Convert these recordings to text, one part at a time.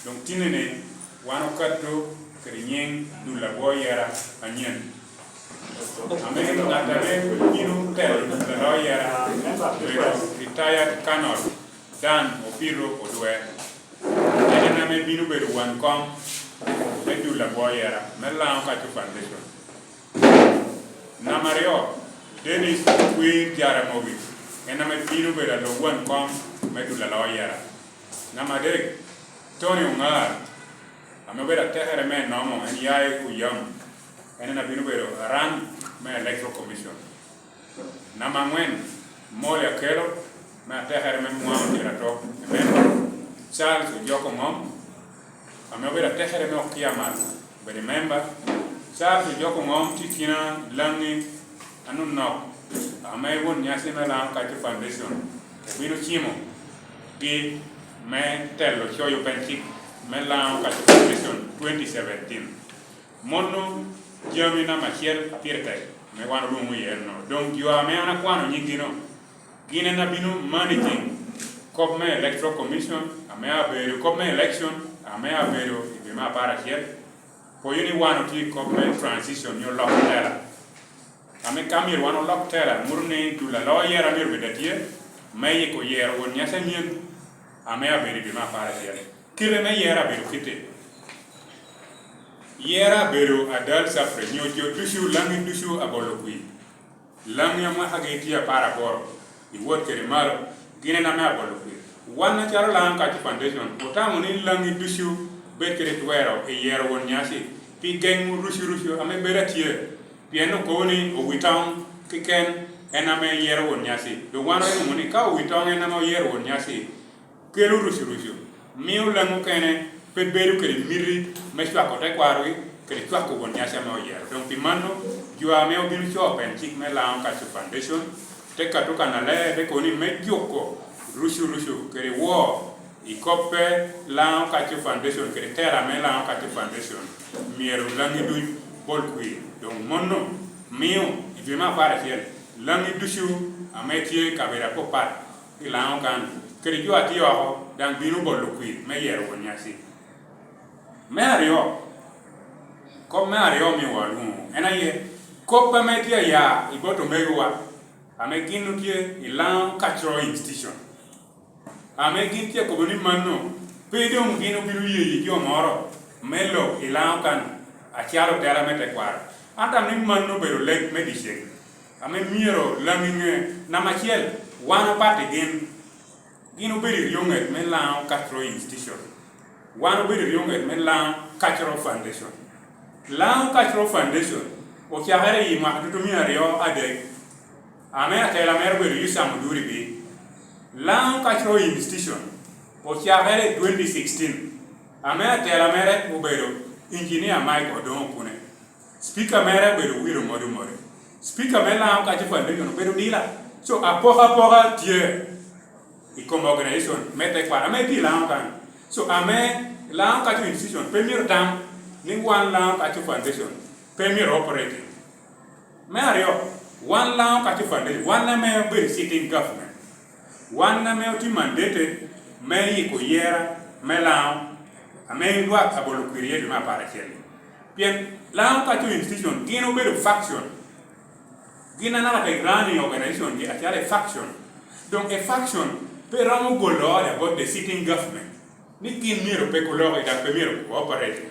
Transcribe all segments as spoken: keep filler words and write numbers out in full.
Doŋ tinni-ni wan okato kede nyiŋ dul agwo yera anyen, ame ŋat ame bino telo dul agwo yera obedo Retired Colonel Dan Opiro Odwe. En en ame bino bedo wan kom me dul agwo yera me Laŋo Kaco Foundation. Namba aryo, Dennis Kwir Jaramogi, en ame bino bedo alok wan kom me dul agwo yera. Namba adek, Tony Oŋar, ame obedo atekere me Nomo, en ya i Oyam, en en abino bedo aran me Electoral Commission. Namba aŋwen, Molly Akello, me atekere me Mwao Tiratok, ememba. Charles Ojok Oŋom, ame obedo atekere me Okia Mal, obedo ememba. Charles Ojok Oŋom tye i kina Laŋi Anunok, ame won nyaci me Laŋo Kaco Foundation obino cimo gi me telo coyo peny cik me Laŋo Kaco Foundation twenty seventeen. Mono jami namba acel pire tek ame wan olwoŋo iye enno. Doŋ jo ame an akwano nyiggi-nu, gin en abino managing kop me Electoral Commission ame abedo, kop me election ame abedo i dwe me apar acel. Poyo ni wan otye i kop me transition, nyo lok tela. Ame ka myero wan olok tela, muro ni dul alo yera myero bed atye me yiko yero won nyaci anyen ame abedo i dwe me apar acel. Kite me yera abedo kite. Yera abedo adal suffrage, nyo jo ducu, Laŋi ducu abolo kwir. Laŋi amwakagi tye apar aboro, i wot kede malo, gin en ame abolo kwir. Wan acalo Laŋo Kaco Foundation otamo ni Laŋi ducu bed kede twero i yero won nyaci pi geŋo rucu rucu ame bedo atye, pien okobo ni owitoŋ keken en ame yero won nyaci. Doŋ wan onwoŋo ni ka owitoŋ en ame oyero won nyaci, kelo rucu rucu, mio Laŋi okene pe bedo kede miti me cwako tekwarogi kede cwako won nyaci ame oyero. Doŋ pi mano, jo ame obino coo peny cik me Laŋo Kaco Foundation te kato kannaler, te kobo ni me juko rucu rucu kede woo i kop me Laŋo Kaco Foundation kede tela me Laŋo Kaco Foundation, myero Laŋi duc bol kwir. Doŋ mono mio i dwe me apar acel, Laŋi ducu ame tye i kabedo apapat i Laŋo kan, kede jo a tye oko daŋ bino bolo kwir me yero won nyaci. Me aryo, kop me aryo omiowa olwoŋo en aye kop ame tye aya i bot omegowa ame gin otye i Laŋo Cultural Institution, ame gin tye akobo ni mano pe doŋ gin obino yeyo jo moro me lok i Laŋo kan acalo tela me tekwaro. An atamo ni mano obedo lek me dyeceŋ ame myero Laŋi ŋe. Namba acel, wan opato i gin. Gin obedo i ryoŋet me Laŋo Cultural Institution. Wan obedo i ryoŋet me Laŋo Cultural Foundation. Laŋo Cultural Foundation ocakere i mwaka tutumia aryo adek, ame atela mere obedo Yosam Oduri Bii. Laŋo Cultural Institution ocakere i twenty sixteen, ame atela mere obedo Engineer Mike Odongo Okune. Speaker mere obedo Wiro Modo Mode. Speaker me Laŋo Kaco Foundation obedo Dila. So, apokapoka tye i kom organization me tekwaro ame tye i Laŋo kan. So, ame Laŋo Kaco Institution pe myero tam ni wan Laŋo Kaco Foundation pe myero operating. Me aryo, wan Laŋo Kaco Foundation, wan ame obedo sitting government, wan ame otye mandated me yiko yera me Laŋo, ame lwak abolo kwir iye dwe me apar acel. Pien Laŋo Kaco Institution gin obedo faction. Gin anaka tek running organization gi acalo a faction. Doŋ a faction pe romo golo order bot the sitting government ni gin myero pe kuloko i daŋ pe myero cooperate.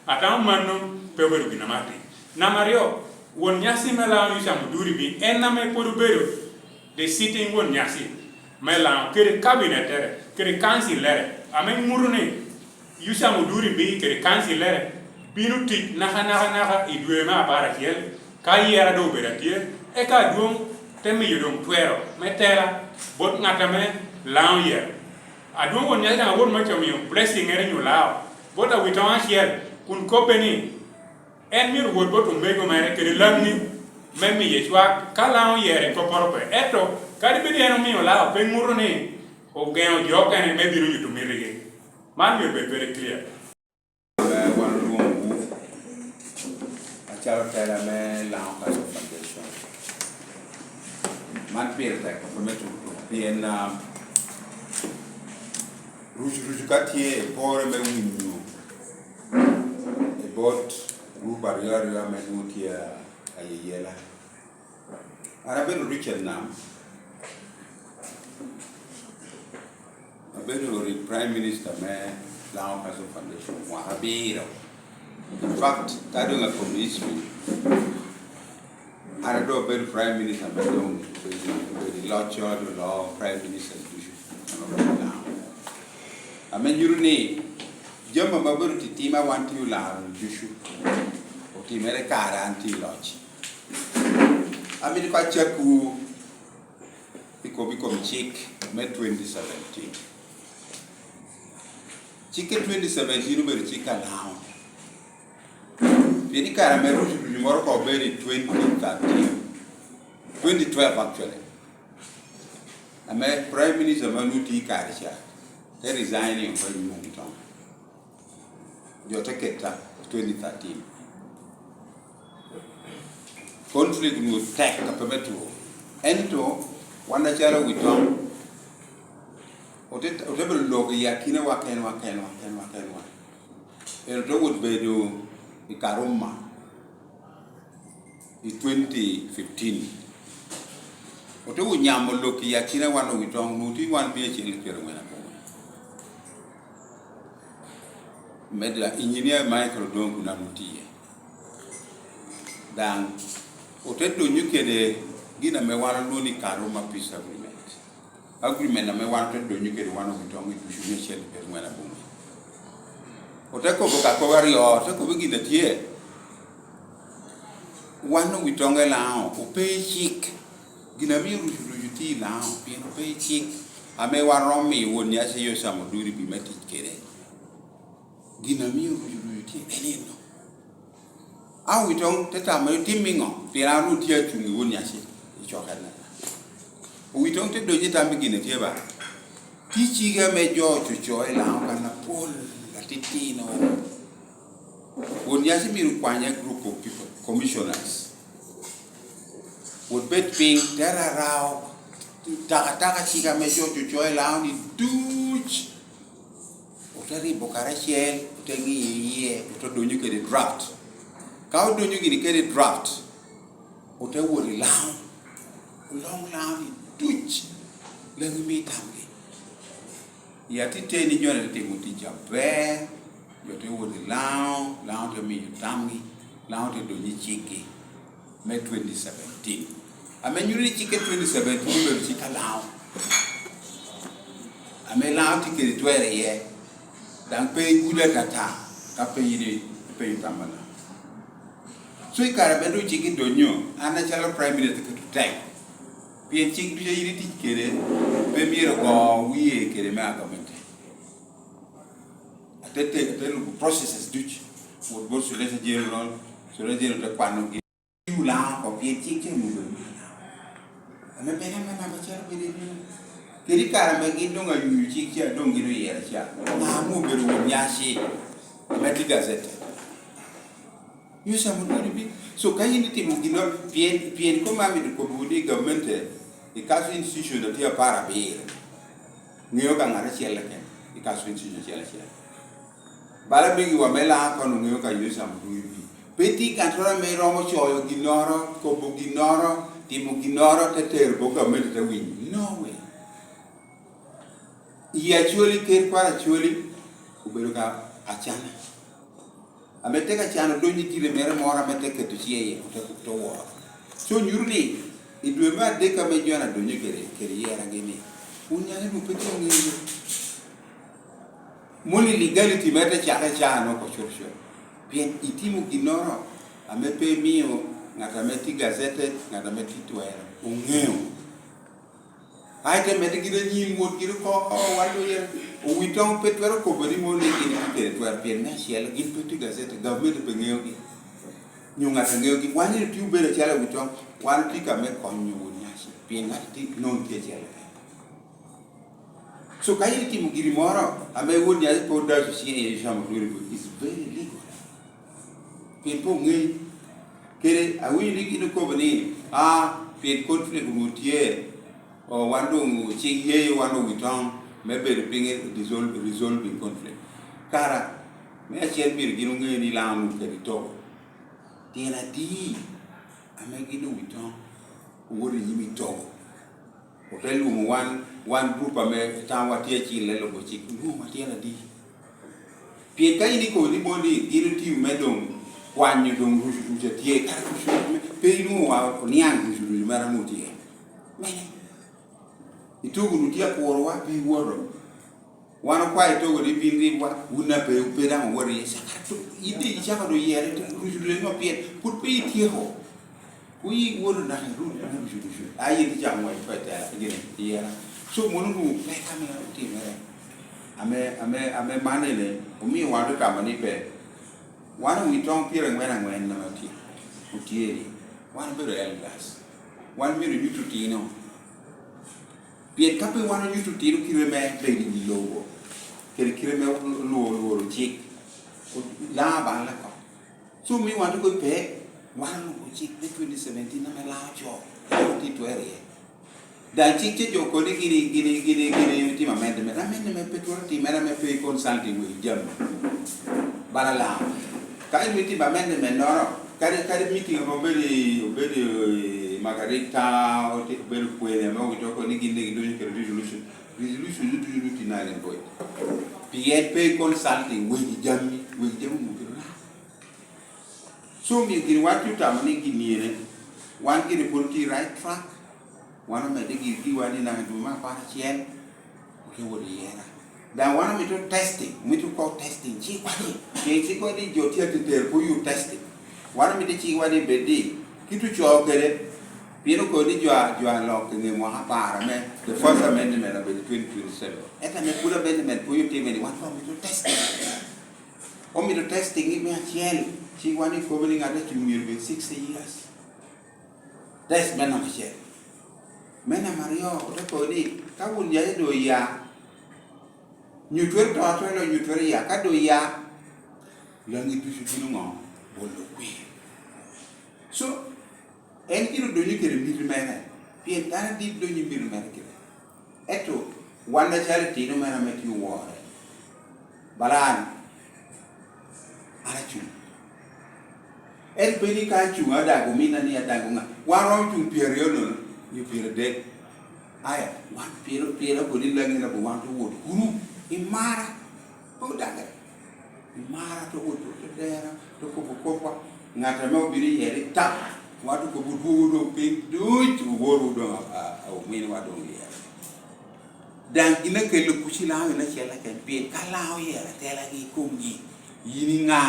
Atamo mano pe obedo gin ame atic. Namba aryo, won nyaci me Laŋo Yosam Oduri Bii en ame pwod obedo the sitting won nyaci me Laŋo kede cabinet-tere kede council-lere, ame ŋuto ni Yosam Oduri Bii kede council-lere bino tic nakanaka naka i dwe me apar acel, ka yera doŋ obedo atye, eka adwoŋ te miyo doŋ twero me tela bot ŋat ame Laŋo yero. Adwoŋ won nyaci daŋ awot me co miyo blessing ere nyo Laŋo bot awitoŋo acel, kun kobbe ni en myero wot bot omego mere kede Laŋi me miye cwak ka Laŋo yero i kopporo pe. Ento kadi bed en omio Laŋo pe ŋuto ni ogeŋo jo okene me bino nyuto mitigi. Man myero bed very clear. Wan olwoŋowu acalo tela me Laŋo Cultural Foundation. Man pire tek oko me tuko tuko pien, ah, Rucu rucu ka tye i pore me winyo i bot grup aryo aryo ame nwoŋo tye a- ayeyela. An abedo Richard Nam, abedo rik Prime Minister me Laŋo Council Foundation mwaka abiro. In fact, ka doŋ akobo history, an doŋ abedo Prime Minister ame doŋ obedo obedo i loc ot oloo Prime Minister ducu. Ame nyuto ni jami ame obedo titima wan tye olaro ducu otimere kare an tye i loc. Amito ka cakwu i kop i kom cik me twenty seventeen. Cik me twenty seventeen obedo cik a Laŋo. Pien i kare ame rucu ducu moro ka obedo i twenty thirteen, twenty twelve actually, ame Prime Minister ma nwoŋo tye i kare ca, te resign oko i nyim Owitoŋo. Jo te keta i twenty thirteen. Conflict onwoŋo tek a pe me two. Ento wan acalo Owitoŋo, ote, ote bedo lok i akinawa kenwa, kenwa, kenwa, kenwa. En ote wot bedo i Karuma i twenty fifteen. Ote wot nyamo lok i akinawa wan Owitoŋo, onwoŋo tye wan mia acel i pyerangwen aboro. Medo Engineer Michael Odongo kun an otye. Daŋ ote donyo kede gin ame wan olwongo ni Karuma Peace Agreement. Agreement ame wan ote donyo kede wan Owitoŋo i ducu mia acel i pyerangwen aboro. Ote kobo ka kobo aryo, ote kobo gin a tye. Wan Owitoŋo i Laŋo ope i cik. Gin a mio rucu ducu tye i Laŋo pien ope i cik ame wan romo miyo Won Nyaci Yosam Oduri pi me tic kede. Gin a mio rucu ducu tye en eno. A Owitoŋo te tamo ni, "Tim iŋo? Pien an onwoŋo tye acuŋ i Won Nyaci i cokere." Owitoŋo te donyo i tam i gin a tye ba. Tye cige ame jo ococo i Laŋo kan apol atitino. Won Nyaci myero okwany a group of people, commissioners. Wot bed piny, te rarao takataka cik ame jo ococo i Laŋo ni duc. Ote ribo karacel, ote ŋiyo iye, ote donyo kede draft. Ka odonyo gini kede draft, ote wot i Laŋo, oloŋ Laŋo ni duc, lagi mi tamgi. I atiteni jo-ni te timo tic aber, jo te wot i Laŋo, Laŋo te miyo tamgi, Laŋo te donyo i cikgi me twenty seventeen. Ame nyuto ni cikke twenty seventeen obedo cik a Laŋo. Ame Laŋo tye kede twer iye, daŋ pe igudo atata ka pe in ipenyo tam a Laŋo. So i kare ame doŋ cik idonyo, an acalo Prime Minister keto tek. Pien cik ducu a in itic kede, pe myero ogo wie kede me agamente. Ate te, ate lubo processes ducu. Wot bot Solicitor General, Solicitor General te kwanogi. Ulaŋo oko, pien cik ca onwoŋo obedo me Ulaŋo. Ame bene ame namba acel obedo i Ulaŋo. Kadi i kare ame gin doŋ ayuyo cik ca, doŋ gin oyero ca, ŋa ame obedo Won Nyaci ame tye gazette? Yosam Oduri bi. So ka in itimo ginnoro, pien, pien koma amito kobbiwu ni gamente i council institution a tye apar abiro, ŋeo ka ŋat acel keken i council institution acel acel. Bala migiwa me Laŋo kono ŋeo ka Yosam Oduri bi. Pe tye ŋattoro ame romo coyo ginnoro, kobo ginnoro, timo ginnoro, te tero bot gamente te winyo. No way. I Acholi, ker kwaro Acholi obedo ka acana. Ame te ka cano odonyo i kite mere moro ame te keto ciŋe iye, ote, ote woro. So nyuto ni i dwe me adek ame jo-ni adonyo kede, kede yeragi ni, Won Nyaci onwoŋo pe tye aŋeyo. Moni legality mere te cake ca oko curucuru. Pien itimo ginnoro ame pe imio ŋat ame tye gazetted, ŋat ame tye twero, oŋeo. Ai te medde gire anyim, wot gire oko, o, wan doŋ oye. Owitoŋo pe twero kobo ni mon ni gin tye kede twero, pien me acel gin pe tye gazette, gavumenti pe ŋeogi. Nyo ŋat a ŋeogi. Wan eni tye obedo acalo Owitoŋo, wan otye ka me konyo Won Nyaci, pien ŋat tye, nongo tye acel keken. So ka in itimo giri moro ame Won Nyaci pe odaco ciŋe iye, Yosam Oduri, is very legal. Pien pe oŋei. Kede awinyo ni gin okobo ni, a, pien conflict onwoŋo tye, o, wan doŋ cik yeyo wan Owitoŋo, me bedo piny i dissolve, resolving conflict. Kara, me acel myero gin oŋe ni Laŋo onwoŋo kede Togo. Tyen adi ame gin owi toŋ, owoto i nyim i Togo. Ote lwoŋo wan, wan grup ame tamwa tye acil i lubo cik, onwoŋo tyen adi? Pien ka in ikobo ni moni gin otio me doŋ kwanyo doŋ rucu rucu a tye, kara rucu rucu me, pe inwoŋo wa oniaŋ rucu rucu mere ame otye. Mene, itugo wunu tye akuro wa, pe iwoto. Wan okwayo Togo ni bin ribwa, wun a pe, pe daŋ wuwoto iye. Cakara to, in daŋ icako doŋ yere, rucu rucu ame pien pwod pe ityeko. Ku iwoto naka irut me rucu rucu. A in icako ŋwec oko i tela, gin i yera. So, mano onwoŋo pek ame otimere. Ame, ame, ame man ene, omio wan otamo ni pe. Wan owi toŋ pyerangwen angwen ame otye, otye ni, wan obedo elders. Wan myero onyut otino. Pien ka pe wan onyut otino kite me bedo i wi lobo, kede kite me lwo-, lworo cik, Laŋo aballe oko. So, omio wan dok pe, wan olubo cik me twenty seventeen ame Laŋo ocoo, Laŋo tye twero iye. Daŋ cik ce jo kodi gini, gini, gini, gini timo amendment. Amendment pe twero timere ame pe consulting wegi jami. Bala Laŋo. Ka in itimo amendment nono, kadi, kadi meeting ame obedo i, obedo i Margarita, ote-, obedo kwene, ame gitoko ni gin daŋ gidonyo kede resolution. Resolution ducu ducu tye null and void. Pien pe consulting wegi jami, wegi jami omukere Laŋo. So, omio gin wan tye otamo ni gin ene, wan gire pwod otye i right track, wan omedde gigi wan i naka dwe me apar acel, ote wot i yera. Daŋ wan omito testing, omito kwo testing, cikwa ni, pien cikwa ni jo tye ateter, pe oyub testing. Wan omito cikwa ni bed ni, kit ocoo kede, pien okobo ni jo a, jo a lok i nge mwaka apar ame, the first amendment obedo twenty twenty-seven. Ento ame pwod amendment pwod otime ni, wan pe omito testing. Omito testing me acel, cikwa ni kobo ni ŋat acuŋ myero bed sixty years. Test me namba acel. Me namba aryo, ote kobo ni, ka wun yaye doŋ oya, nyo twero to atwero lo nyo twero ya, ka doŋ oya, Laŋo ducu bino ŋo? Bolo kwir. So, en gire odonyo kede miti mere, pien dano adit donyo i miti mere kede. Ento wan acalo itino mere ame tye owore, bala an, an acuŋ. Ento pe ni ka acuŋ adago omina ni adago ŋa, wan romo cuŋ pyeraryo nono, nyo pyeradek. Aya, wan pire, pire kodi Laŋo ena bo wan to wot kunu, imara, pe odagere. Imara to wot wot dera, to kobo kopwa. Ŋat ame obino yere tap, wan to kobo dwogo doŋ piny duc, oworwu doŋ a, a, a ominiwa doŋ yere. Daŋ gin akelo kuc i Laŋo en acel keken, pien ka Laŋo oyero atelagi i komgi, in iŋa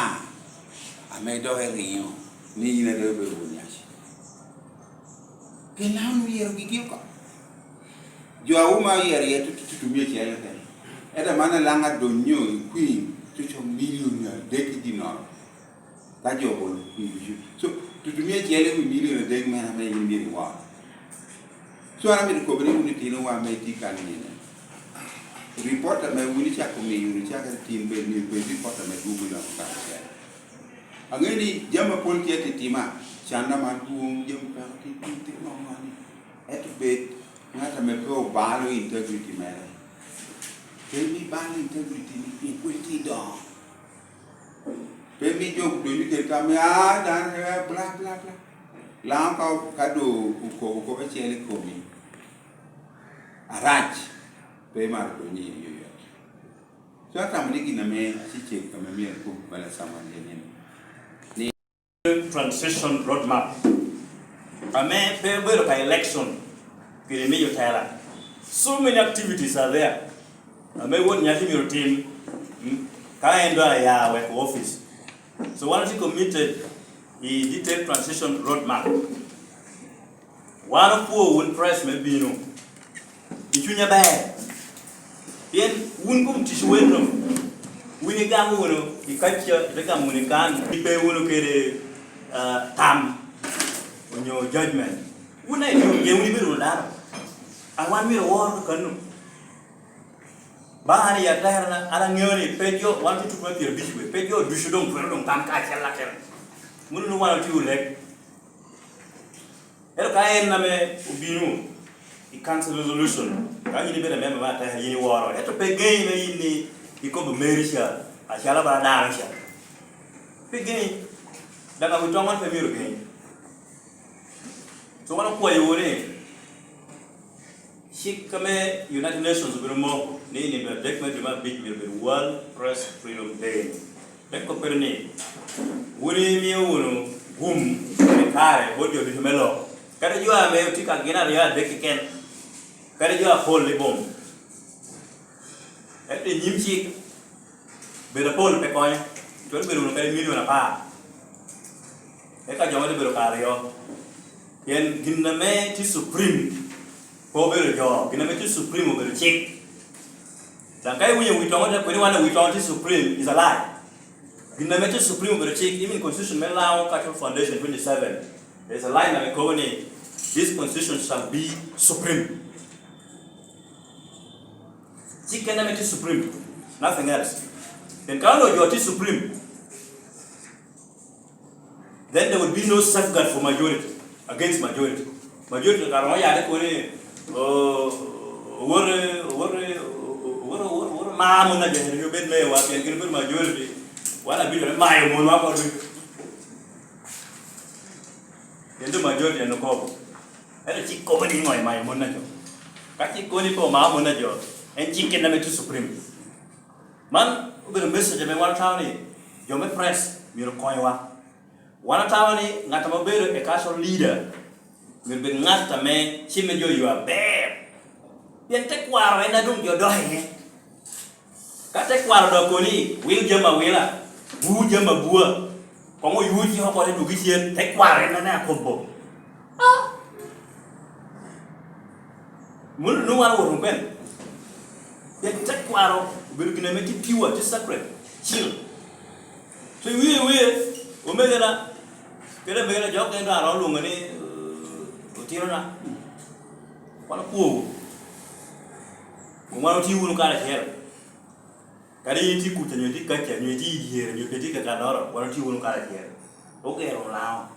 ame dok iriŋo ni in a dok ibedo won nyaci? Pien Laŋo oyero gigi oko. Jo a Uma oyero iye tutu, tutu mia acel keken. Ento man a Laŋo adonyo i kwir, tuco milion adek i dyennoro. Ka jo obolo kwir ducu. So, tutu mia acel i wi milion adek mene ame in myero iwor. So, an amito kobo ni wun itinowa ame itye kan nino. Ripot ame wun icako miyo wunu cakere tin bed myero bed ripot ame dwogo i lobo karacel. Aŋeo ni jami apol tye atitima, can man dwoŋ, jami peko tin, tin, tin, ŋo, ŋo ni. Ento bed ŋat ame pe obalo integrity mere. Pe mi balo integrity ni pien pwod itye doŋo. Pe mi jo donyo kede tam, "Ah, dano, eh, bla, bla, bla." Laŋo ka, ka do okobo kop acel i komi, arac, pe imaro donyo iye yoyot. So, atamo ni gin ame acecek ame myero akob bala someone en ni, ni transition roadmap. Ame pe obedo ka election, kede miyo tela. So many activities are there. Ame won nyaci myero tim, mm, ka en doŋ aya weko office. So wan otye committed i detailed transition roadmap. Wan opwo wun press me bino i cuny aber. Pien wun kom tic weno, wun igamo wunu i kaca, ite gamo wunu i kan, ipe wunu kede, ah, tam onyo judgment. Wun aye jo, pien wun ibedo wunu dano. A wan myero owor kakano. Ba an i atera, an aŋeo ni pe jo, wan tye tuko me pyerabic we, pe jo ducu doŋ twero doŋ tam kacel akena. Mano nwoŋo wan otye olek. Ento ka en ame obino i council resolution, Ka yin ibedo amemba me ateka, yin iworo, ento pe geni me yin ni ikobo meri ca, acalo bala dano ca. Pe geni, daŋ awi toŋon pe myero geni. So wan okwayowu ni, cik ame United Nations obino moko ni i nino adek me dwe me abic myero bed World Press Freedom Day. Te koppere ni, wun imio wunu gum kede kare bot jo ducu me lok, kadi jo ame otye ka gin aryo adek keken, kadi jo apol i bom. Ento i nyim cik, bedo apol pe konyo, twero bedo wunu kadi milion apar. Eka jo mere bedo ka aryo. Pien gin ame tye supreme pe obedo jo, gin ame tye supreme obedo cik. Daŋ ka iwinyo wi toŋo te kwedi wan wi toŋo tye supreme, is a lie. Gin ame tye supreme obedo cik, even constitution me Lango Cultural Foundation twenty-seven, there is a line ame kobo ni, "This constitution shall be supreme." Cik en ame tye supreme, nothing else. Pien ka onongo jo tye supreme, then there would be no safeguard for majority against majority. Majority kara romo yade koni, oh, owote, owote, owote, owote, owote mar mon ajo, en obed meyowa, pien gin obedo majority, wan abicone mayo monwa oko ducu. Pien doŋ majority en okobo. Ento cik kobo ni iŋo imayo mon ajo? Ka cik kobo ni pe omao mon ajo, en cik en ame tye supreme. Man obedo message ame wan otamo ni jo me press myero okonywa. Wan otamo ni ŋat ame obedo a cultural leader myero bed ŋat ame cimme jo yo aber. Pien tekwaro en a doŋ jo dok iye. Ka tekwaro dok koni, "Wil jami awila, bu jami abua," koŋ oyuci oko te dwogi cen, tekwaro en ame akobo. Ah! Mano nwoŋo wan owoto kwene? Pien tekwaro obedo gin ame tye pure, tye sacred, cil. So, iwie, iwie, omegona, kede omegona jo okene doŋ aromo lwoŋo ni, eh, otinona, wan okwowu. Wan otye wunu karacel. Kadi in itye kuca, nyo itye kaca, nyo itye i dyere, nyo pe itye kakannoro, wan otye wunu karacel. Ogero Lango.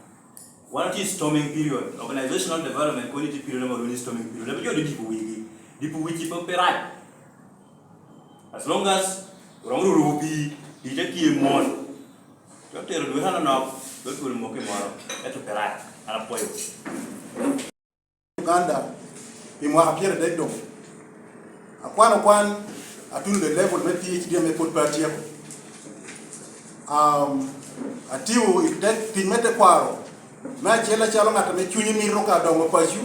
Wan otye i storming period. Organizational development kono itye period ame olwongo ni storming period. Ame jo ni dipo wigi. Dipo wici pe, pe rac. As long as oromo ruru pii, pii te tye mwol. Te otero dwe anonok, te otwero moko i moro. Ento pe rac. An apwoyo. Uganda pi mwaka pyeradek doŋ. Akwano kwan atuno the level me P H D ame pwod pe atyeko. Um, atiyo i te, tic me tekwaro me acel acalo ŋat ame cunye mito ka dongo paco,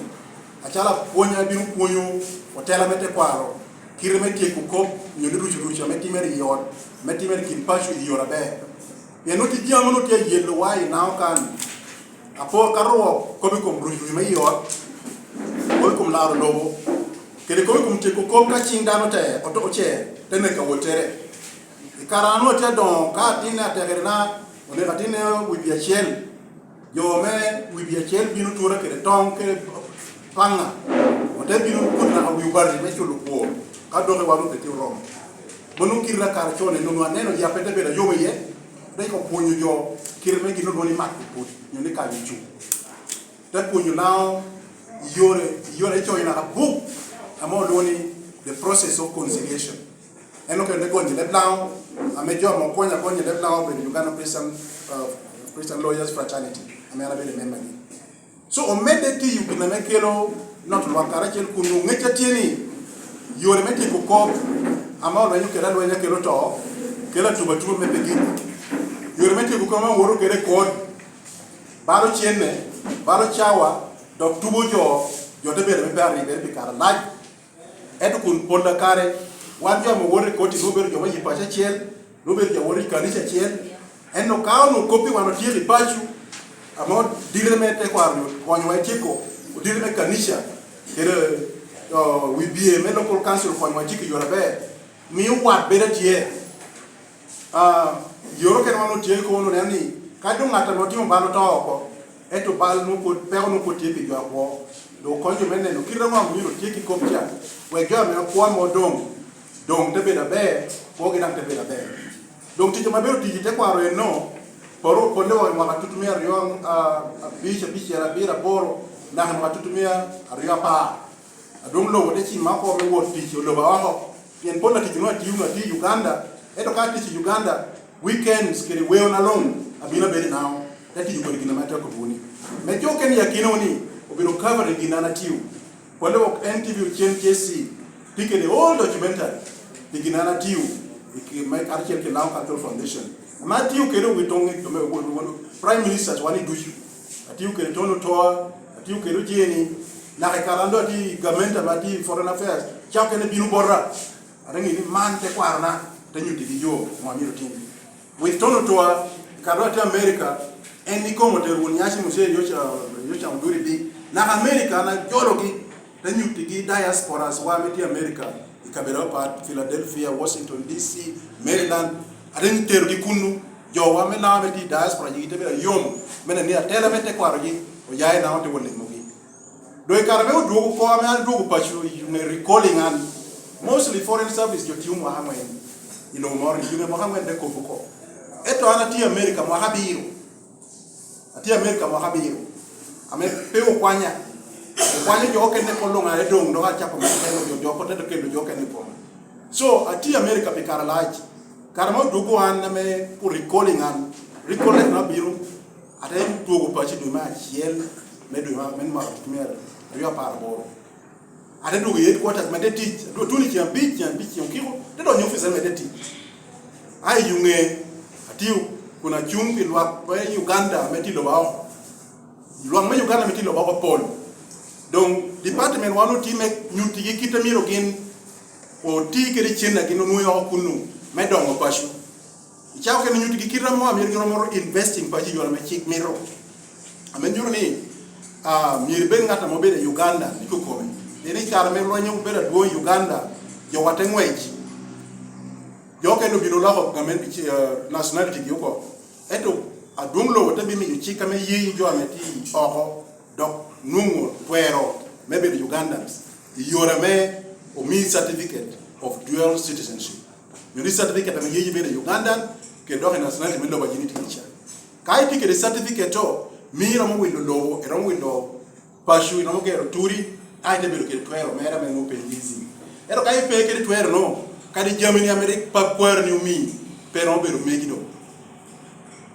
acalo apwony abino pwonyo otela me tekwaro, kite me tyeko kop, nyo ni ruco ruco ame timere i ot, me timere i kin paco i yore aber. Pien nwoŋo tye jami mono tye ayellowa i Lango kan. Apo ka rwok kop i kom ruc ruc me i ot, kop i kom laro lobo, kede kop i kom tyeko kop ka ciŋ dano te oto ocer, te neko awottere. I kare an onwoŋo atye adoŋo, ka atinne atekerena oneko atinne wi pi acel, jo me wi pi acel bino tura kede toŋ kede paŋa, ote bino kuto naka wi obati me culo kwor, ka doki wan obed tye oromo. Mano kite a kare con, en onwoŋo aneno yabbe te bedo ayom iye, rik opwonyo jo kite me gin olwoŋo ni mak put, nyo ni kanyo cuŋ. Te pwonyo Lango i yore, i yore icoyo naka buk ame olwoŋo ni The Process of Conciliation. En okene gonyo leb Lango, ame jo ame okonyo agonya leb Lango obedo Uganda Christian, uh, Christian Lawyers Fraternity, ame an abedo member-gi. So, omedde tiyo gin ame kelo not lwak karacel kun oŋec a tye ni yore me tyeko kop ame olwenyo kede alwenya kelo to, kelo atubatuba me pe gik. Yore me tyeko kop ame owoto kede i kot, balo cenne, balo cawa, dok tubo jo, jo te bedo me pe aribere pi kare alac. Ento kun pol a kare, wan jo ame owoto i koti nwoŋo obedo jo me yi paco acel, nwoŋo obedo jo a woto i kanica acel. Ento ka onwoŋo kop pi wan otyeko i paco, ame odite me tekwaro onyo konyowa i tyeko odite me kanica, kede, o, wibie me local council okonyowa i tyeko i yore aber, mio wat bedo atye. Ah, yore okene wan otye kono oneno ni ka doŋ ŋat ame otimo bal oto oko, ento bal nwoŋo pwod, peko nwoŋo pwod tye pi jo akwo, doŋ okonyo jo me neno kite ŋo ame myero otye ki kop ca, wek jo ame akwo ame odoŋ, doŋ te bedo aber, kwogi daŋ te bedo aber. Doŋ tic ame abedo tic i tekwaro enno, paro okonnewa i mwaka tutumia aryo, ah, abic, abicel, abiro, aboro, naka i mwaka tutumia aryo apar. Adwoŋ lobo te cima oko me wot tic oloba oko, pien pol atic onwoŋo atiyo, onwoŋo atiyo i Uganda, ento ka atic i Uganda, weekends kede weo na luŋ abino abedo i Nao, te tiyo kodi gin ame atye akobbiwu ni. Me jo okene i akinawu ni, obedo covering gin an atiyo. Pwalo wok N T V ocen J C, tye kede all documentary, pi gin an atiyo, i ki-, me karacel kede Lamu Cultural Foundation. Ame atiyo kede wi toŋ, ame, wi, wi, wi, Prime Ministers wan i ducu. Atiyo kede Tony Otoa, atiyo kede Ojeni, naka i kare an doŋ atye i gamente ame atye i Foreign Affairs, cak kene bino bota. Ate ŋeyo ni man tekwarona, te nyuttigi yo ame myero otim. Winston Otua, i kare dok atye America, en ikome otero won nyaci Mzee Yosha, Yosha Mduri Bey. Naka America, an ajologi, te nyuttigi diasporas wa ame tye America, i kabedo apat, Philadelphia, Washington D C, Maryland, ate terogi kunnu. Jowa me Lamu ame tye i diaspora, yigi te bedo ayom, me neno ni atela me tekwarogi oya i Lamu te wot limogi. Doŋ i kare ame odwogo oko, ame an adwogo paco i ŋe recalling an, mostly foreign service jo tio mwaka aŋwen i lobo moro, i ŋe mwaka aŋwen te kop oko. Ento an atye America mwaka abiro. Atye America mwaka abiro. Ame pe okwanya. Okwanyo jo okene kol luŋ aye doŋ, dok acako me kelo jo, jo okene, kelo jo okene i koma. So, atye America pi kare alac. Kare ma odwogo an ame recalling an, recalling na bino, ate dwogo paco i dwe me acel me dwe ma, me mwaka me aryo apar aboro. Ate dwogo i headquarters medde tic, adwogo tuno i ceng abic, ceng abic, ceng okiko, te donyo i office medde tic. A i ŋe, atiyo kun acuŋ pi lwak me Uganda ame tye i lobo oko. Lwak me Uganda ame tye i lobo oko pol. Doŋ department wa onwoŋo tye me nyuttigi kit a myero gin oti kede cen a gin onwoŋo oko kunnu me doŋo paco. Icako kede nyuttigi kit amo a myero gin omoro investing paco i yore ame cik mito. Ame nyuto ni, ah, myero ibed ŋat ame obedo i Uganda i kokome. Pien i kare ame lweny obedo adwoŋ i Uganda, jowa te ŋwec. Jo okene obino oloko gamente, eh, nationality gi oko. Ento adwoŋ lobo te bimiyo cik ame ye jo ame tye oko, dok nwoŋo twero me bedo Ugandans i yore ame omi certificate of dual citizenship. Nyo ni certificate ame ye ibedo Ugandan, kede dok i nationality me lobo a yin itye iye ca. Ka itye kede certificate to, mi iromo wilo lobo, iromo wilo paco, iromo gero turi, a ite bedo kede twero mere ame nwoŋo pe leasing. Ento ka ipe kede twero no, kadi jami ni ame rik pap kwaroni omi, pe romo bedo megi doŋ.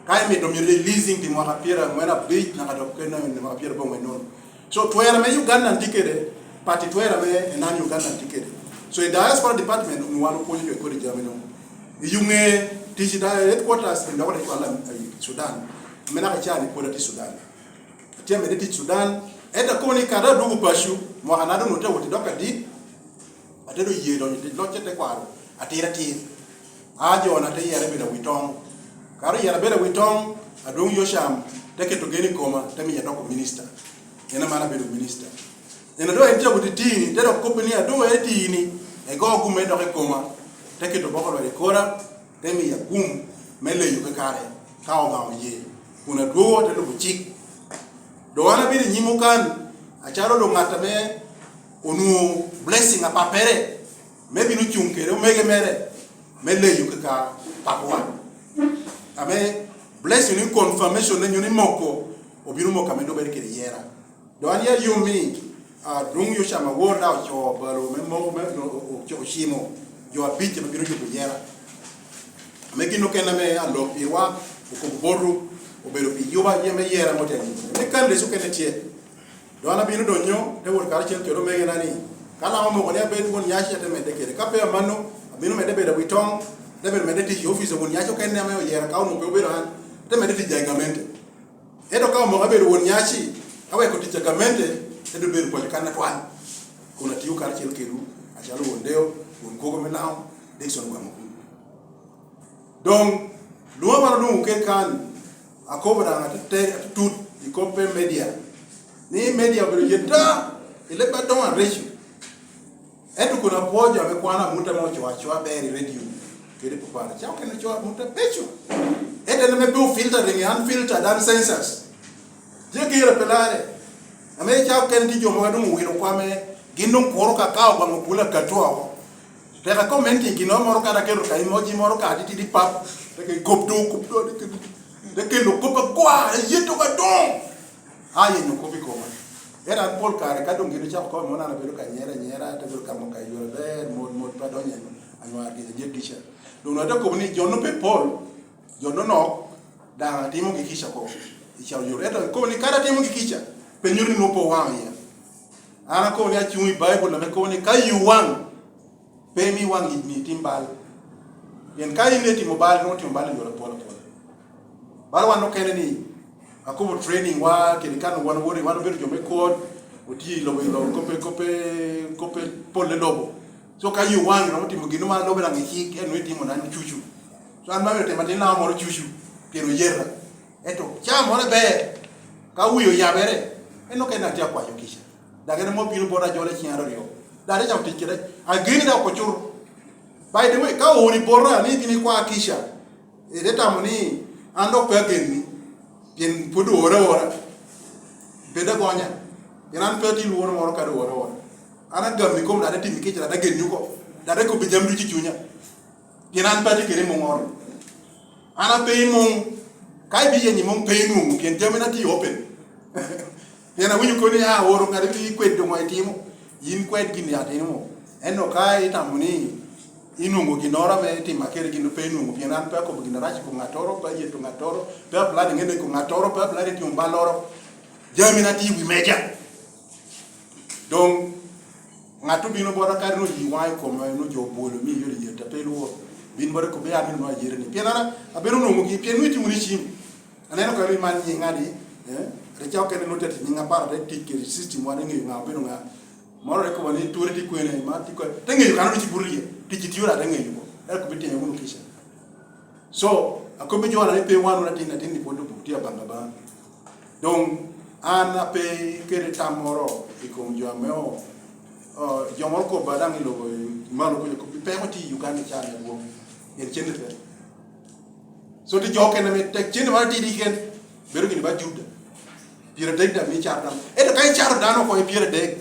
Ka imito myero i leasing pi mwaka pyeraŋwen abic naka dok kene mwaka pyeraboro nono. So twero ame Uganda tye kede, pati twero ame enan Uganda tye kede. So i diaspora department onwoŋo wan opwonyo jo kodi jami no. I yo ŋe tic i da-, headquarters en dok rik wala i Sudan. Ame naka ca ni pwod atye Sudan. Atye amedde tic Sudan. Ento akobo ni kara adwogo paco, mwaka na doŋ ote wot i dok adit, ate doŋ ye donyo i tic locce te kwaro atir atir. A jo-na te yera bedo awi toŋ. Kara oyera bedo awi toŋ, adwoŋ Yocam te keto gen i koma, te miya doko minista. En aman abedo minista. En adwoŋ en tye awot i tini, te dok kobbe ni adwoŋ en tini, ego gume dok i koma, te keto boko lwak i kora, te miya gum me leyo kakare, ka Obaŋa oye, kun adwogo te lubo cik. Doŋ an abedo i nyim okan, acalo doŋ ŋat ame onwoŋo blessing apappere, me bino cuŋ kede omege mere, me leyo kaka papawa. Ame blessing ni confirmation ne nyo ni moko, obino moko ame doŋ bedo kede yera. Doŋ an ya yom ni, ah, dwoŋ Yocam awor da ocoo balo me moko me, o-, o-, ocimo jo abic ame bino yubo yera. Ame gin okene ame alok pirwa okobo botwu, obedo pi yuba yie me yera ame otye anyim. Ni candidates okene tye. Doŋ an abino doŋ nyo, te wot karacel kede omegena ni, ka Laŋo omoko ni abed won nyaci, ate medde kede. Ka pe amanno, abino medde bedo awi toŋ, ate bedo medde tic i ofice a won nyaci okene ame oyera ka onwoŋo pe obedo an, ate medde tic i gamente. Ento ka omoko abedo won nyaci, aweko tic a gamente, ento bedo pwony kan atwal, kun atio karacel kedwu, acalo won Deo, won kwogo me Laŋo, Dickson Ogwang Okul. Doŋ, lwoŋo man olwoŋo kede kan, akobo daŋ atete-, atutut i kop me media, ni media obedo yeta i leb adoŋo areco. Ento kun apwoo jo ame kwano amut ame ocoo acoa ber i radio kede pupara, ca okene ocoo amut abeco. Ento en ame pe ofiltering, unfiltered, uncensored. Tye gire pe larre. Ame ca okene tye jo mogo doŋ owilo kwa me gin doŋ kuro ka, ka Ogwang Okul akato oko. Tek akommenti i ginnoro moro kadi aketo ka emoji moro ka titidi pap, tek ikop do, kop do, te kelo, te kelo kop agwa, eyeto ka doŋ. A yenyo kop i koma. Ento an pol kare ka doŋ gin ocako kobo, mono an abedo ka nyere anyera, ate bedo ka moko i yore aber, mot mot pe adonyo i anywar gin adek kica. Doŋ ate kobo ni jo-nu pe pol, jo-nu nok, daŋ atimogi kica oko i cawa yore. Ento ikobo ni kadi atimogi kica, pe nyuto ni nwoŋo pe owaŋo iya. An akobo ni acuŋ i Baibul ame kobo ni ka yi owaŋ, pe imi waŋ yic ni itim bal. Pien ka in itimo bal, nwoŋo timo bal i yore apol apol. Bal wan okene ni, akobo training wa, kede kan wan owoto, wan obedo jo me kot, otye i lobo, i lobo, kope, kope, kope pol i lobo. So ka yi owaŋ, iromo timo gin ma lobo daŋ icik, en nwoŋo itimo nano cucu. So an ba myero tim atin naka moro cucu, pien oyeta. Ento caa moro ber, ka wi oyabere, en okene atye akwayo kica. Dok en ame obino bota ajolo i ciŋ aryo. Dok te cako tic kede, ageni dok ok ocur. By the way, ka oori bota ni ibino ikwa kica, ite tamo ni an dok pe agenni, pien pwod oora aora. Bed agonya, pien an pe atye lworo moro kadi oora aora. An agam i kom dok te timo kica, dok te genni oko, dok te kobbi jami ducu i cunya. Pien an pe atye kede muŋ oro. An ape i muŋ. Ka ibiyenyo i muŋ, pe inwoŋo, pien jamina tye open. Pien awinyo koni, a, oro ŋat ibino kwedo ŋo itimo. Yin kwed gin a itimo. Ento ka itamo ni inwoŋo ginnoro ame itima kede gin pe inwoŋo, pien an pe akobo gin arac i kom ŋattoro, pe ayeto ŋattoro, pe aplani ŋene i kom ŋattoro, pe aplani timo balloro. Jamina tye i wi meja. Doŋ ŋat obino bota kadi onwoŋo yi waŋe i kome, onwoŋo jo obwolo, omio yot yet, ape ilwor. Bin bota ikobbi an ni nwoŋo ayere ni. Pien an abedo nwoŋogi, pien nwoŋo itimo ni cim. Aneno ka ri man nyiŋ adi, eh? Rik ca okene nwoŋo te tic nyiŋ apar, te tic kede system wan, iŋeyo ŋa obedo ŋa. Moro rik kobo ni ture tye kwene, man tye kwene. Te ŋeyo kan oduc i buto iye, tic itiyo daŋ te ŋeyo oko. Ento kobbi time wunu kica. So, akobbi jo ni pe wan wun atin atin ni pwod obuk tye abaŋ abaŋa. Doŋ an ape kede tam moro i kom jo ame o, o, jo moro kobba daŋ i lobo i malo kuca, kobbi peko tye i Uganda i caa adwoŋ, pien cente pe. So, tye jo okene ame tek cente moro atidi keken, bedo gini ba Juda. Pyeradek daŋ mio icato dano. Ento ka icato dano oko i pyeradek,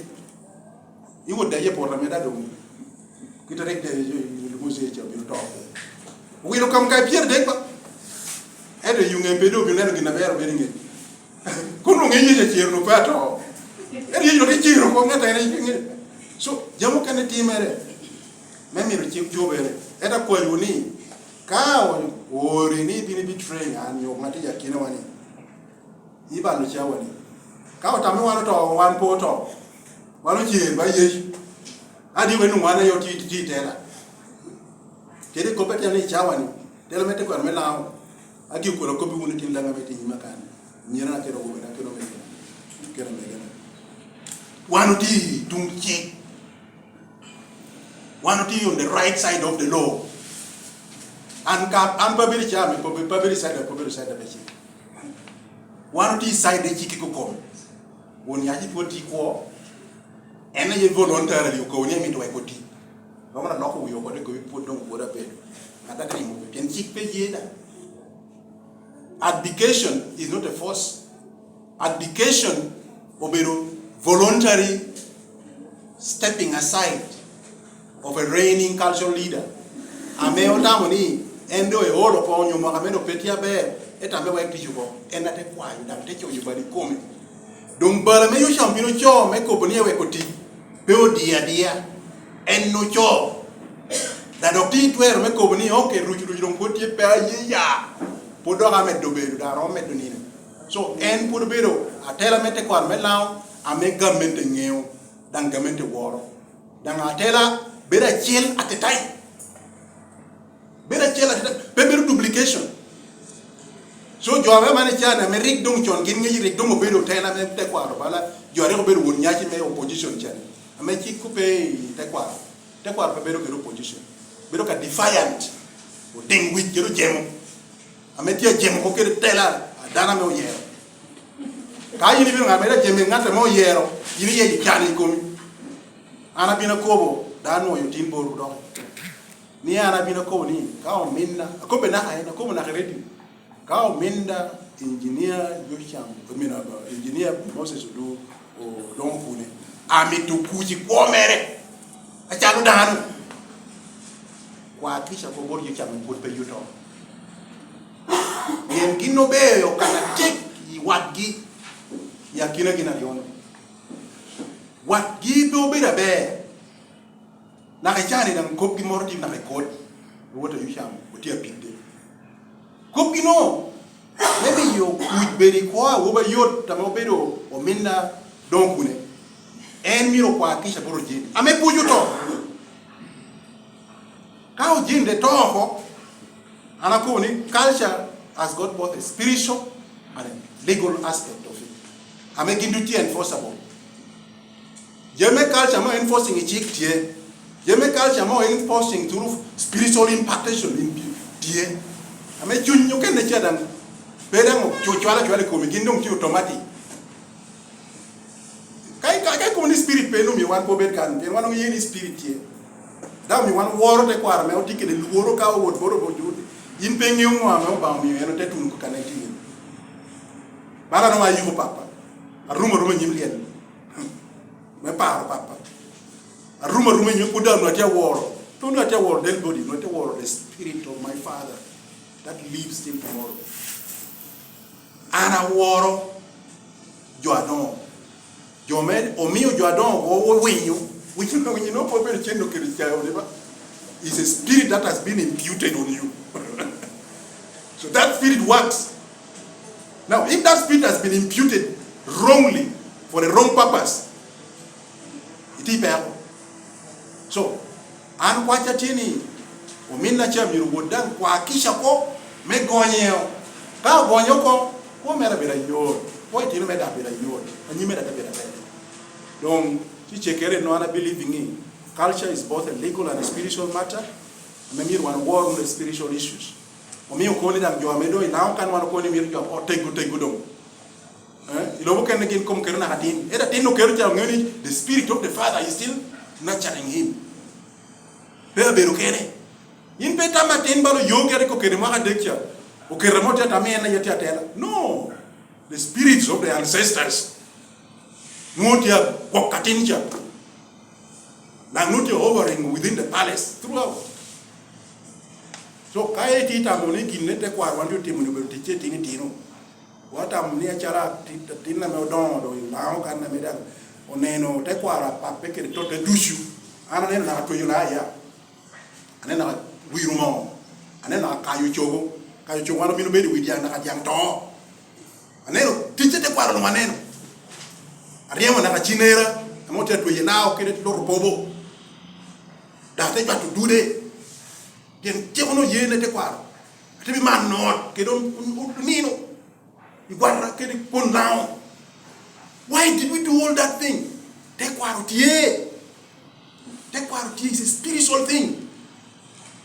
iwot daŋ i poto ame daŋ doŋ kite rik de Moses ca obino to. Owilo kam ka i pyeradek ba. Ento i ŋe pe doŋ obino neno gin aber obedo i ŋe. Kono ŋe Yecu acer onwoŋo pe ato. Ento Yecu dok ecero oko, ŋat en ŋe. So, jami okene timere me mito cik cobere. Ento akwayo ni, ka oori ni ibino ibi train an, nyo ŋat i akinawa ni, ibalo cawa ni, ka otame wan oto, wan pe oto, wan ocer ba Yecu. Adi wen wan aye otye, tye i tela. Kede kop atin ni i cawa ni, tela me tekwaro me Lango, agi okwelo kop i wun itin Lango ame tye i nyima kan. Nyera akelo wobena, akelo omegona, akelo omegona. Wan otye i tuŋ cik. Wan otye on the right side of the law. An ka, an pe abedo i caa me, pe abedo i side, pe abedo i side me cik. Wan otye i side de cik i kokom. Won nyaci pwod tye kwo. En aye voluntarily okobo ni emito wek oti. Romo na loko wi oko ni kobi pwod doŋ pwod abedo. Ŋat a timo, pien cik pe ye da. Abdication is not a force. Abdication obedo voluntary stepping aside of a reigning cultural leader. Ame otamo ni en doŋ eolo oko, onyo mwaka me doŋ pe tye aber, etame wek tic oko, en ate kwayo, daŋ te coyo bal i kome. Doŋ bal ame Yocam bino co me kobo ni eweko tic, pe odiye adiya, en ocoo. Daŋ dok tye twero me kobo ni, "Ok, ruc, ruc doŋ pwod tye pe aye ya, pwod dok amedo bedo, daŋ aromo medo nino." So, en pwod obedo atela me tekwaro me Lango ame gamente ŋeo, daŋ gamente woro. Daŋ atela bedo acel atetai. Bedo acel atetai, pe bedo duplication. So, jo ame man i can, ame rik doŋ con, gin ŋec rik doŋ obedo tela me tekwaro bala jo a rik obedo won nyaci me opposition can, ame cik ope i tekwaro. Tekwaro pe bedo kede opposition. Bedo ka defiant, otiŋ wic kede ojemo. Ame tye ajemo oko kede tela a dano ame oyero. Ka yin ibino ŋat ame ajemo i ŋat ame oyero, yin iye can i komi. An abino akobo, dano onwoyo tin bor odoko. Ni an abino akobo ni, ka ominna, akobbe naka en, akobo naka i redio. Ka ominda Engineer Josham, I mean, uh, Engineer Moses Odu, Odongo Okune, amito kuc i kwo mere, acalo dano. Kwa kica oko bot Josham pwod pe yuto. Pien gin obeyo kan atek i watgi, i akina gin aryo-nu. Watgi pe obedo aber. Naka icani daŋ kopgi moro tye naka i kot. Owot a yucam, otye apidde. Kopgi no, me miyo kuc bedo i kwo awobi ayot ame obedo ominna doŋ kune. En myero okwa kica bot ojeni. Ame pwod oto. Ka ojende to oko, an akobo ni culture has got both a spiritual and a legal aspect of it. Ame gin ducu tye enforceable. Jami me culture mo enforcing i cik tye. Jami me culture mo enforcing through spiritual impartation in tye. Ame cuny okene ca daŋ, pe daŋ ocu-, cwalo acwala i komi, gin doŋ tye automatic. Ka, ka, ka ikobo ni spirit pe, omio wan pe obed kan, pien wan oŋeo ni spirit tye. Daŋ omio wan woro tekwaro ame otye kede lworo ka owot bot obojo. In pe iŋeo ŋo ame Obaŋa omio en ote tuno kan en tye iye. Bala nongo ayubo papa. Arum aruma i nyim lyel. Me paro papa. Arum aruma i nyim pwod daŋ onwoŋo atye aworo. Pe onwoŋo atye aworo del body, onwoŋo atye aworo the spirit of my father that lives till tomorrow. An aworo jo adoŋo. Jo me omio jo adoŋo o-, owinyo. Winyo, winyo nongo pe obedo cen okelo cayo ni ba. It's a spirit that has been imputed on you. So that spirit works. Now, if that spirit has been imputed wrongly for a wrong purpose, itye i peko. So, an kwacca tye ni, ominna ca myero wot daŋ kwa kica oko me gonye oko. Ka ogonye oko, kwo mere abedo ayot, kwo itino me daŋ abedo ayot, anyim mere daŋ abedo aber. Doŋ, ci cekere no, an I believe ni culture is both a legal and a spiritual matter, ame myero wan owor wunu the spiritual issues. Omio kono ni daŋ jo ame doŋ i Laŋo kan wan okobo ni myero jo otego tego doŋ. Eh, i lobo kene gin kom kero naka tin. Ento atin okero ca oŋeo ni the spirit of the father is still nurturing him. Pe abedo kene. In pe tam atin bala oyogi ariko kede mwaka adek ca. Oketo amo tye atam en aye tye atela. No. The spirits of the ancestors. Nwoŋo tye agwok atin ca. Daŋ nwoŋo tye hovering within the palace throughout. So, ka itye itamo ni gin ne tekwaro wan tye otimo ni obedo ticce itino itino, watamo ni acalo ati-, atin ame odoŋo doŋ i Laŋo kan ame daŋ oneno tekwaro a pappe kede totte ducu, an aneno naka tweyo laya, aneno naka wiro moo, aneno naka kayo cogo, kayo cogo wan omino bedo i wi dyaŋ naka dyaŋ to. Aneno ticce tekwaro luŋ aneno. Aryemo naka cinera, ame otye atweyo lao kede loro pobo. Dok te jwato dude. Pien tyeko no ye ne tekwaro. Ate bi man not, kede on-, on-, on-, onino. Igwata kede kwon Laŋo. Why did we do all that thing? Tekwaro tye. Tekwaro tye is a spiritual thing.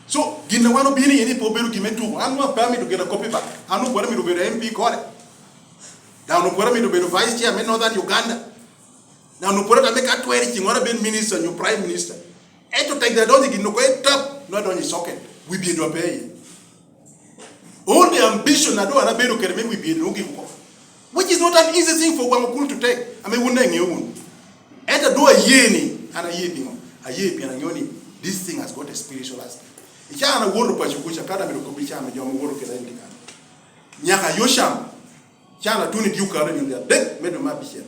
So, gin a wan obino iye ni pe obedo gin me tuko. An nwoŋo pe amito gin akop i ba. An nwoŋo pwod amito bedo M P kore. Daŋ nwoŋo pwod amito bedo vice chair me Northern Uganda. Daŋ nwoŋo pwod atamo ka twero i ciŋ wan abed minister nyo prime minister. Ento tek daŋ adonyo i gin oko etap, nwoŋo adonyo i socket. Wi bye dwa pe iye. All the ambition a doŋ an abedo kede me wi bye dwogo gik oko. Which is not an easy thing for Ogwang Okul to take. Ame wun daŋ iŋeo wunu. Ento doŋ aye ni, an aye piŋo? Aye pien aŋeo ni this thing has got a spiritual aspect. I caa an awoto paco kuca, ka daŋ amito kobbi caa ame jo ame woto kede en tye kan. Nyaka Yocam, caa atuni dye okato nino adek me dwe me abicel.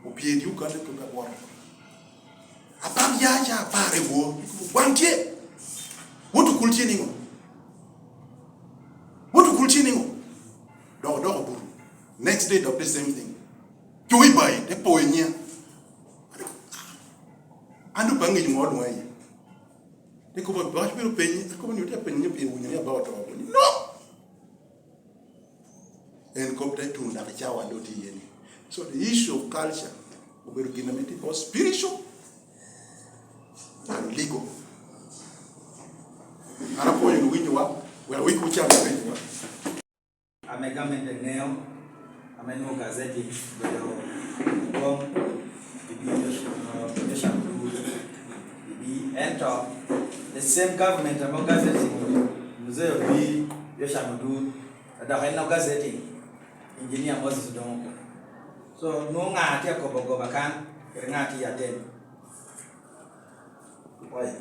Opye dye okato kede aboro. Abam ya ca apar i wor. Wan tye. Wot Okul tye niŋo? Wot Okul tye niŋo? Dok odoko buto. Next day dok the same thing. Cogo i bayi, te po i nyiŋa. An doŋ pe aŋeco ŋo odwoŋa iye. Te kobo, "Bac bino penyi." Akobo ni, "Otye apenyo ni pien winyo ni aba oto." Ni, "No!" En kop te tuno dok i cawa wan doŋ tye iye ni. So the issue of culture obedo gin ame tye both spiritual and legal. An apwoyo wunu winyowa, wek wik wucam i penyowa. Ame gamente ŋeo, ame nwoŋo gazeti obedo i kom, i bi Yosam Odur, i bi, ento the same government ame ogazeti Mzee Odur, Yosam Odur, dok en ogazeti Engineer Moses Odongo Okuna. So, nwoŋo ŋa tye akobo goba kan, kede ŋa tye atem? Oya.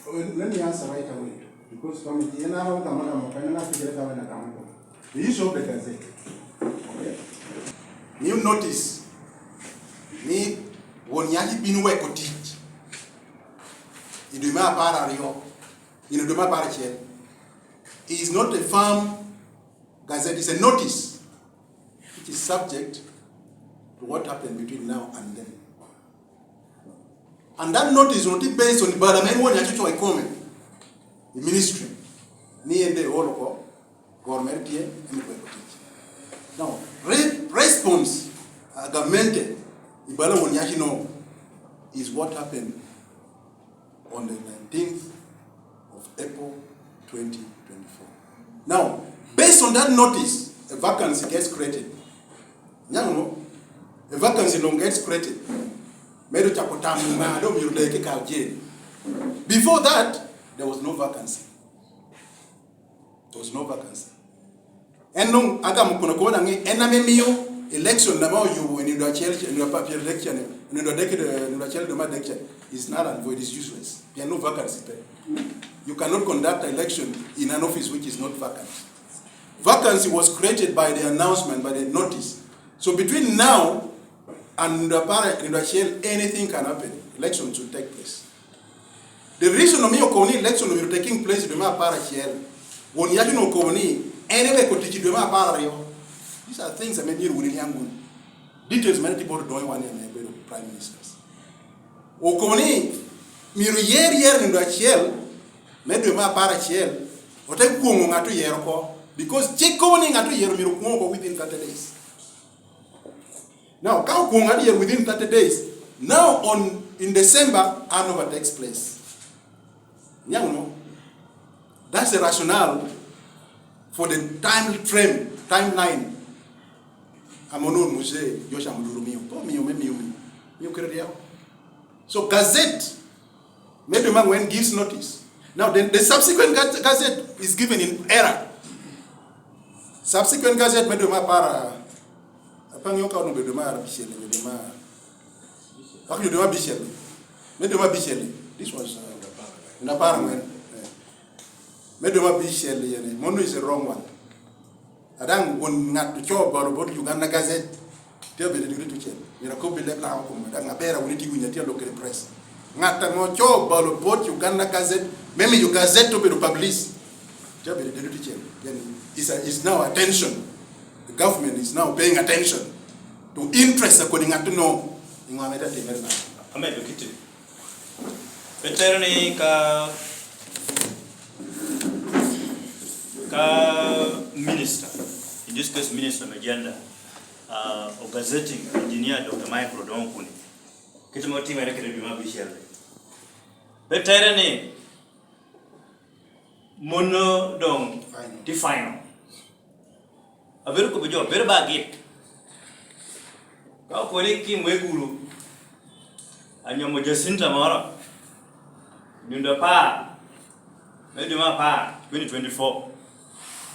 Oh, let me answer right away, because committee, en aro gamo gamo, kanya na fikira kawa na gamo ko. The issue of the gazette. Okay. New notice. Ni Onyaci bino weko tic i dwe me apar aryo, in dwe me apar acel. It is not a firm gazette, it's a notice which is subject to what happened between now and then. And that notice onti based on bala ma en won Onyaci ocoo i kome i ministry, ni en de olo oko, goro mere tye, en okwero tic. Now, re-, response, uh, gamente i bala won Onyaci no is what happened on the nineteenth of April twenty twenty-four. Now, based on that notice, a vacancy gets created. Nyaŋ no, a vacancy no gets created. Medo cako tamo ŋa do myero deke kal jail. Before that, there was no vacancy. There was no vacancy. En nung agamo kono kono ni en ame miyo election na ma oyubo i nindo acel, nindo pa-, pyero adek cen, nindo adek, nindo acel dwe me adek cen is null and void, is useless. Pien no vacancy pe. You cannot conduct an election in an office which is not vacant. Vacancy was created by the announcement, by the notice. So between now and nindo apar, nindo acel, anything can happen. Election should take place. The reason omio okobo ni election omyero taking place i dwe me apar acel, won Onyaci no okobo ni en eweko tic i dwe me apar aryo. These are things ame myero wun iniaŋ wunu. Details mere tye bot Odongo Owany ame bedo Prime Ministers. Okobo ni myero yer yer nindo acel me dwe me apar acel, ote kwoŋo ŋat oyero oko, because cik kobo ni ŋat oyero myero okwoŋ oko within thirty days. Now, ka okwoŋ adier within thirty days, now on, in December, handover takes place. Niaŋ no, that's the rationale for the time frame, timeline. Amono Muse, Joshua Muduru miyo, to miyo me miyo, miyo, miyo kere diawo. So gazette me dwe me aŋwen gives notice. Now, the, the subsequent gaz-, gazette is given in error. Subsequent gazette me dwe me apar, apaŋ yo ka onwoŋo obedo dwe me abicel, dwe me, pako dwe me abicel. Me dwe me abicel, this was, uh, in apar aŋwen. Eh. Me dwe me abicel, yani, mono is a wrong one. A daŋ won ŋat ocoo balo bot Uganda Gazette, tye abedo diri tucel. Myero akobbi leb Lango kome, daŋ aber awinyo tye winyo, tye alok kede press. Ŋat ame ocoo balo bot Uganda Gazette, me miyo Gazette obedo publish, tye abedo diri tucel. Yani, is a, is now attention. The government is now paying attention to interest a kodi ŋat no. Iŋo ame te timere na? Amedo kiti. Pe tere ni ka, ka minister, in this case minister me gender, uh, or gazetting engineer Doctor Michael Odongo Okune, kit ma otimere kede dwe me abicel. Pe tere ni mono doŋ tye final. Abedo kobbi jo, bedo ba agik. Ka okoni Kim Wegulu anyomo Jacinta moro, nino apar, me dwe me apar, twenty twenty-four.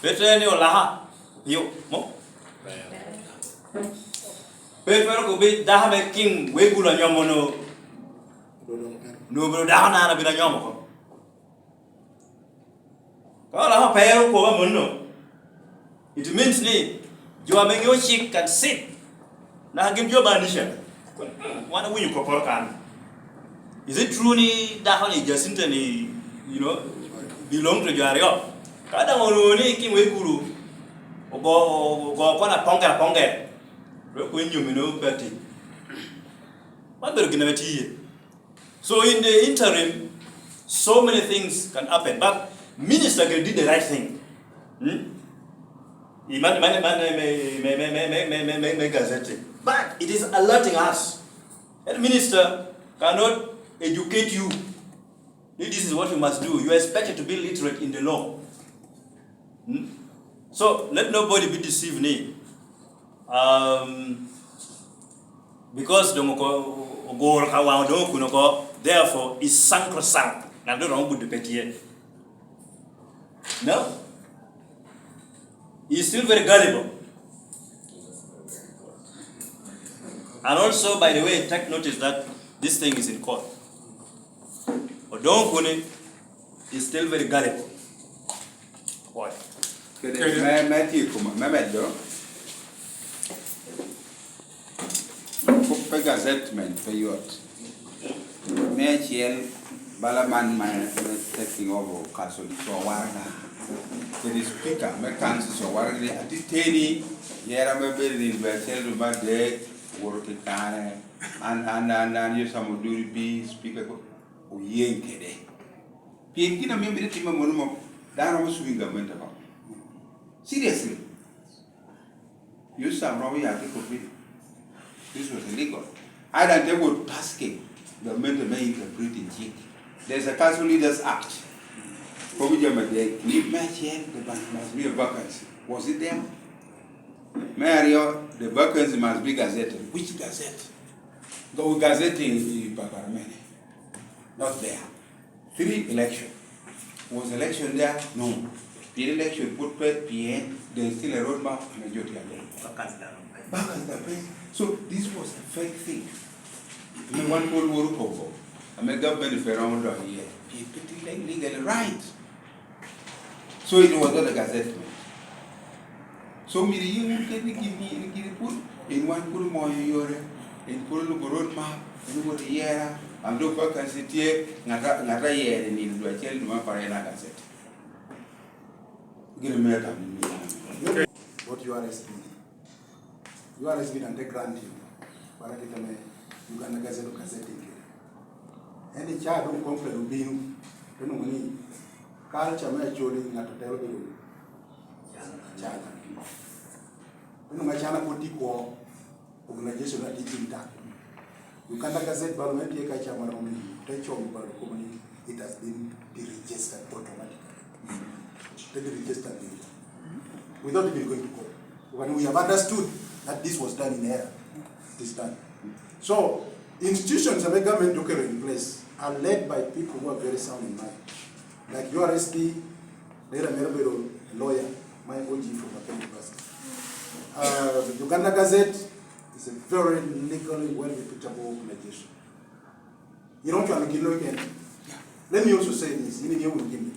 Pe tye ni olaka, yo, mo? Pe twero kobbi dako me Kim Wegulu anyomo no, no obedo dako na an abino anyomo oko. Ka Olaka Opero okobo amanno, it means ni jo ame ŋeo cik can sit. Naka gin jo me anisha. Wan owinyo kopporo kan. Is it true ni dako ni Jacinta ni, you know, belong to jo aryo? Ka daŋ onwoŋo ni Kim Wegulu ogo, ogo kona apoŋge apoŋge, dok kwe nyomi no pe atic. Man bedo gin ame tye iye. So in the interim, so many things can happen, but minister can did the right thing. Hmm? He man, man, man, may, may, may gazette. But it is alerting us. And minister cannot educate you. This is what you must do. You are expected to be literate in the law. Hmm? So let nobody be deceived ni. Um, because doŋ oko-, ogoro ka waŋ doŋ okuno oko, therefore is sacrosanct. Ŋat doŋ romo gudo pe tye. No. He is still very gullible. And also, by the way, take notice that this thing is in court. Odongo Okune is still very gullible. Boy. Kede me, me tyeko ma, me medo. Kop pe Gazettemen pe yot. Me acel, bala man ma me taking over council, co waraga. Kede speaker me council, co waraga ni atiteni, yera me bedo ni dwe acel dwe me adek, woro ki kare. An, an, an, an, Yosam Oduri bi speaker ko, oyen kede. Pien gin ame mito timme mono mo, dano romo swing gamente oko. Seriously. Yosam romo ya ki kobbi. This was illegal. I don't think would tasking gamente me interpreting chik. There's a Council Leaders Act. Kobo jami adek. Ni me acel, the bank must be a vacancy. Was it there? Me aryo, the vacancy must be gazetted. Which gazette? Go gazetting the Paparmene. Not there. Three election. Was election there? No. Pien election put pe, pien there's still a road map and a jot ya. Vacancy there. So this was a fake thing. Ame wan pwod woro kobo. Ame government pe romo donyo iye. Pien pe tye legally right. So it was not a gazettement. So myero iye wun keni gin ni en gin pwod, en wan pwod omoyo yore, en pwod olubo road map, en owoto i yera, am dok vacancy tye, ŋat a, ŋat a yero i nino dwe acel dwe me apar en a gazette. Gin me tam ni. What U R S B? U R S B dan te grant you. Bara kit ame Uganda Gazette of Gazetting kede. En i ca doŋ complain obino, te nwoŋo ni culture me Acholi ŋat otelo bedo Acana. Te nwoŋo Acana pwod tye i kwo, organization a tye intact. Uganda Gazette balo me tye ka ca ma romo ni, te com balo kobo ni it has been deregistered automatically. Te deregister bino. Without even going to court. When we have understood that this was done in error, it is done. So, institutions of the government okelo in place are led by people who are very sound in mind. Like U R S B, Dera Mera Bedo, a lawyer, my O G from Makerere University. Uh, the Uganda Gazette is a very legally well reputable organization. Iromo cwalo gin lo kene. Let me also say this, in iŋeo wunu gini.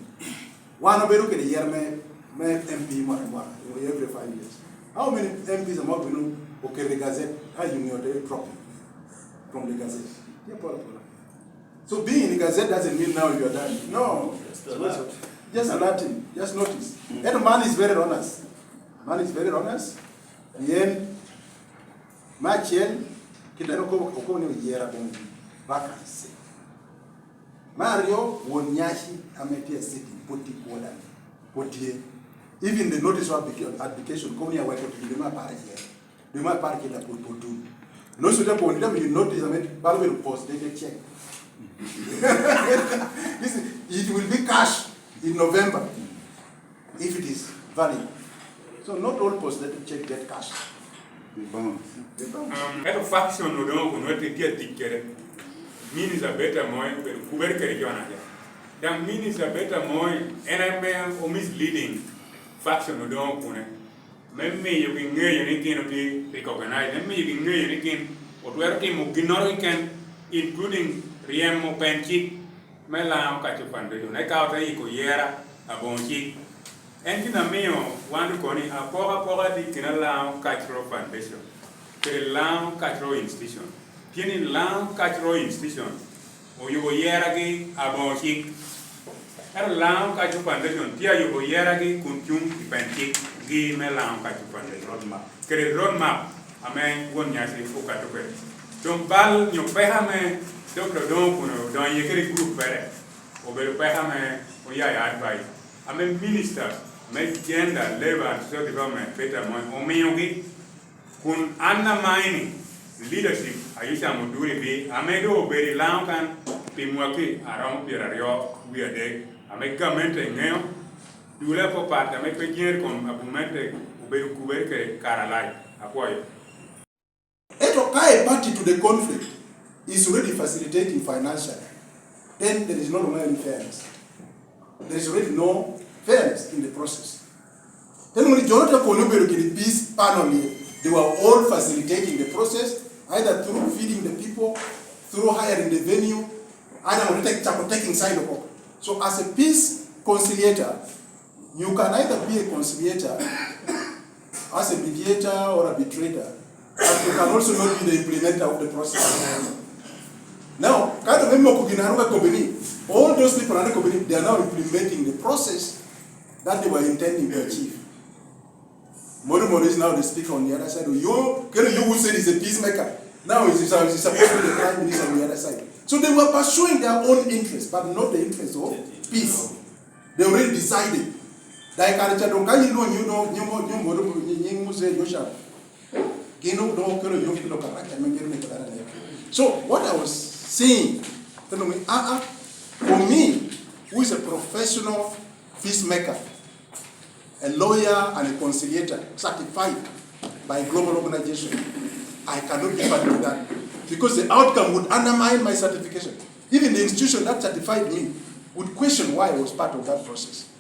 Wan obedo kede yer me, me M P mwaka mwaka, every five years. How many M Ps ame obino oketo i gazette, a you know, they drop from the gazette? Tye pol apola. So being in the gazette doesn't mean now you are done. No. Just alert. Just alerting. Just notice. And man is very honest. Man is very honest. Yen Me acel, kit ame okobo, okobo ni oyera bene vacancy. Me aryo, won nyaci ame tye a sitting pwod tye i kwoda, pwod tye. Even the notice of abdica-, abdication kobo ni aweko tic dwe me apar acel. Dwe me apar acel apwod pwod tuŋ. Notice te kobo ni dam you notice ame balo bedo post dated check. This, it will be cash in November. If it is valid. So not all post dated check get cash. They bounce. They bounce. Um, ento faction no doŋ okono ati tye atic kede. Minister Beta Moy obedo kubere kede jo anaca. Daŋ Minister Beta Moy en ame o misleading faction no doŋ okune. Me miyo gi ŋeyo ni gin otye recognize, me miyo gi ŋeyo ni gin otwero timo ginnoro keken, including ryemo pen cik me Laŋo Kaco Foundation, eka ote yiko yera aboŋo cik. En gin amio wan okobo ni apokapoka tye i kine Laŋo Cultural Foundation kede Laŋo Cultural Institution. Pien i Laŋo Cultural Institution oyubo yeragi aboŋo cik. Ento Laŋo Kaco Foundation tye ayubo yeragi kun cuŋ i pen cik gi me Laŋo Kaco Foundation. Road map. Kede road map ame won nyaci okato kwede. Doŋ bal nyo peko ame Doctor Odongo Okune odonyo iye kede gurup pere, obedo peko ame oya i advice ame Minister me Gender, Labour and Social Development, Peter Moy, omiogi. Kun an amaini, leadership a Yocam Oduri bi, ame doŋ obedo i Laŋo kan pi mwaki a romo pyeraryo wie adek, ame gamente ŋeo, dule apapat ame pe jere kom agummente obedo kubere kede kare alac. Apwoyo. Ento ka a party to the conflict is already facilitating financially, then there is no longer any fairness. There is already no fairness in the process. Then when Jonathan Kony obedo kede peace panel, they were all facilitating the process, either through feeding the people, through hiring the venue, either when they take, taking side of. So as a peace conciliator, you can either be a conciliator, as a mediator or arbitrator, but you can also not be the implementer of the process. Now, ka dong me moko gin anu ka kobini, all those people anu kobini, they are now implementing the process that they were intending to achieve. Modu Modu is now the speaker on the other side. Oyo, kero Oyo who said he's a peacemaker. Now he's, he's supposed to be the prime minister on the other side. So they were pursuing their own interests, but not the interests of peace. They already decided. Dai kare ca dong ka yin dong nyo dong nyo mo nyo mo dong nyi nyi Mose Joshua. Gin dong okelo yom kilo karaka me myero ne kudara ne. So what I was saying, tell me, ah ah, for me, who is a professional peacemaker, a lawyer and a conciliator certified by a global organization, I cannot be part of that because the outcome would undermine my certification. Even the institution that certified me would question why I was part of that process.